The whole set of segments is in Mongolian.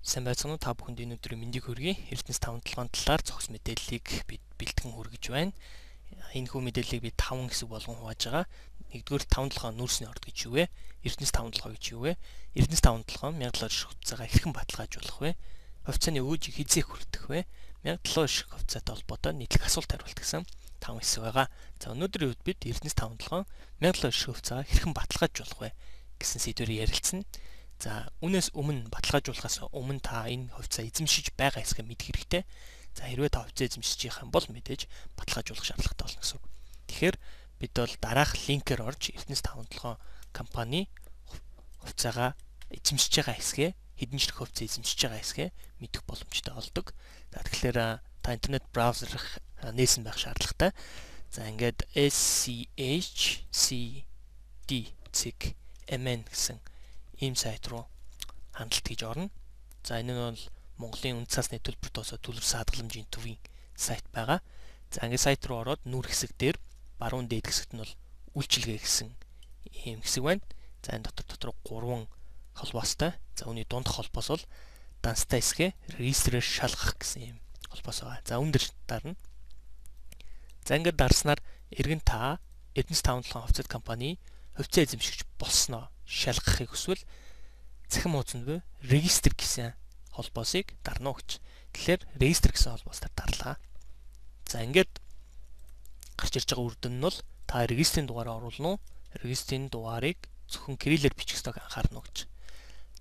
Сайн байцгаана уу, та бүхэнд энэ өдрийн мэндийг хүргэе. Эрдэнэс 5 7 талаар зохис мэдээллийг бид бэлтгэн хүргэж байна. Энэхүү мэдээллийг би 5 хэсэг болгон хувааж байгаа. Нэгдүгээр 5 7 нүүрсний орд гэж юу вэ? Эрдэнэс 5 7 гэж юу вэ? Эрдэнэс 5 7 1070 ширхэг хувьцаагаа хэрхэн баталгаажуулах вэ? Хувьцааны өөжийг хэзээ хүртэх вэ? 1070 ширхэг хувьцаатай холбоотой нийтлэг асуулт хариулт гэсэн 5 хэсэг байгаа. За, өнөөдрийн үед бид Эрдэнэс 5 7 1070 ширхэг хувьцаагаа хэрхэн баталгаажуулах вэ гэсэн сэдвээр ярилцсан. За, үүнээс өмнө, баталгаажуулахаас өмнө та энэ хувьцаа эзэмшиж байгаа эсэхээ мэдэх хэрэгтэй. За, хэрвээ та хувьцаа эзэмшиж явах юм бол мэдээж баталгаажуулах шаардлагатай болно гэсэн үг. Тэгэхээр бид бол дараах линкээр орж Эрдэнэс 5 7 компани хувьцаагаа эзэмшиж байгаа хэсгээ, хэдэн ширхэг хувьцаа эзэмшиж байгаа хэсгээ мэдэх боломжтой болдог. За, тэгэхээр та интернет браузер нээсэн байх шаардлагатай. За, ингээд SCHCD цэг MN гэсэн ийм сайт руу хандалт хийж орно. За, энэ нь бол Монголын үнэт цаасны төлбөр тооцоо төлбөр хадгаламжийн төвийн сайт байгаа. За, ингээд сайт руу ороод нүүр хэсэг дээр, баруун дээд хэсэгт нь бол үйлчилгээ гэсэн ийм хэсэг байна. За, энэ дотор гурван холбоостой. За, үүний дундх холбоос бол данстай хэсгээ регистрээр шалгах гэсэн ийм холбоос байгаа. За, үүн дээр дарна. За, ингээд дарснаар эргэн та Эрдэнэс 5 7 хувьцаат компани хувьцаа эзэмшигч болсноо шалгахыг хүсвэл цахим хуудсанд буй регистр гэсэн холбоосыг дарна уу гэж. Тэгэхээр регистр гэсэн холбоос дээр дарлаа. За, ингээд гарч ирж байгаа үр дүн нь бол та регистрийн дугаараа оруулна уу? Регистрийн дугаарыг зөвхөн кириллээр бичих ёстойг анхаарна уу гэж.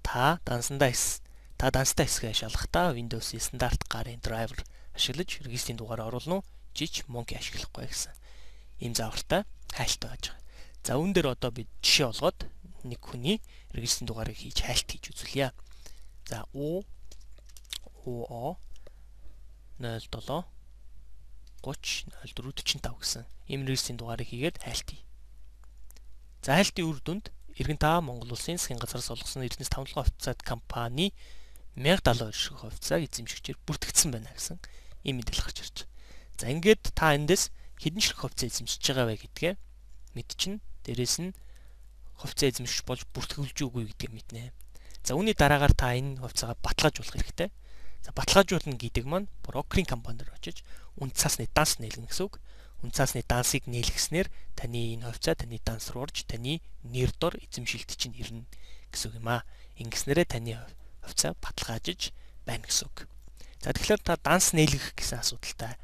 Та данстай хэсгээ шалгахдаа Windows-ийн стандарт гарын драйвер ашиглаж регистрийн дугаараа оруулна уу? Жич Monkey ашиглахгүй гэсэн ийм заавартай хайлт байж байгаа. За, үүн дээр одоо бид жишээ олгоод нэг хүний регистрийн дугаарыг хийж хайлт хийж үзүүлье. За, У У О 07 30 04 45 гэсэн ийм регистрийн дугаарыг хийгээд хайлт хий. За, хайлтын үр дүнд эргэн та Монгол Улсын засгийн газраас олгосон Эрдэнэс 5 7 хувьцаат компани 1072 ширхэг хувьцааг эзэмшигчээр бүртгэгдсэн байна гэсэн ийм мэдээлэл гарч ирж байна. За, ингээд та эндээс хэдэн ширхэг хувьцаа эзэмшиж байгаа вэ гэдгээ мэдчихнэ. Дээрээс нь хувьцаа эзэмшигч болж бүртгүүлж үгүй гэдгээ мэднэ. За, үүний дараагаар та энэ хувьцаагаа баталгаажуулах хэрэгтэй. За, баталгаажуулна гэдэг маань брокерийн компани дээр очиж үнэт цаасны данс нээлгэнэ гэсэн үг. Үнэт цаасны дансыг нээлгэснээр таны энэ хувьцаа таны данс руу орж, таны нэр дор эзэмшилт чинь ирнэ гэсэн үг юм аа. Ингэснээрээ таны хувьцаа баталгаажиж байна гэсэн үг. За, тэгэхээр та данс нээлгэх гэсэн асуудалтай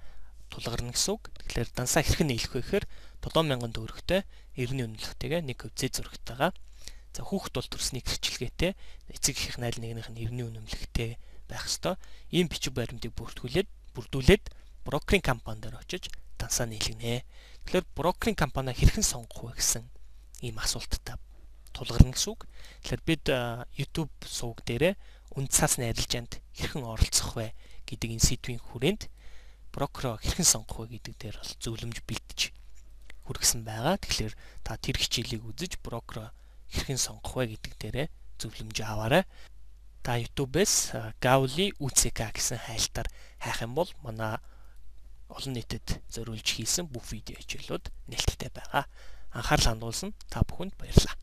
тулгарна гэсэн үг. Тэгэхээр дансаа хэрхэн нээлгэх вэ гэхээр 7000 төгрөгтэй эртний үнэмлэхтэйгээ 1% зээ зурагтайгаа. За, хүүхэд бол төрсний гэрчилгээтэй, эцэг эхийн аль нэгнийх нь эртний үнэмлэхтэй байх ёстой. Ийм бичиг баримтыг бүрдүүлээд брокерийн компани дээр очиж дансаа нээлгэнэ. Тэгэхээр брокерийн компани хэрхэн сонгох вэ гэсэн ийм асуулттай тулгарна гэсэн үг. Тэгэхээр бид YouTube сувг дээрээ үнэт цаасны арилжаанд хэрхэн оролцох вэ гэдэг энэ сэдвийн хүрээнд брокероо хэрхэн сонгох вэ гэдэг дээр бол зөвлөмж бэлдэж хүргэсэн байгаа. Тэгэхээр та тэр хичээлийг үзэж брокероо хэрхэн сонгох вэ гэдэг дээрээ зөвлөмж аваарай. Та YouTube-ээс Gauli UCK гэсэн хайлтаар хайх юм бол манай олон нийтэд зориулж хийсэн бүх видео хичээлүүд нээлттэй байгаа. Анхаарал хандуулсан та бүхэнд баярлалаа.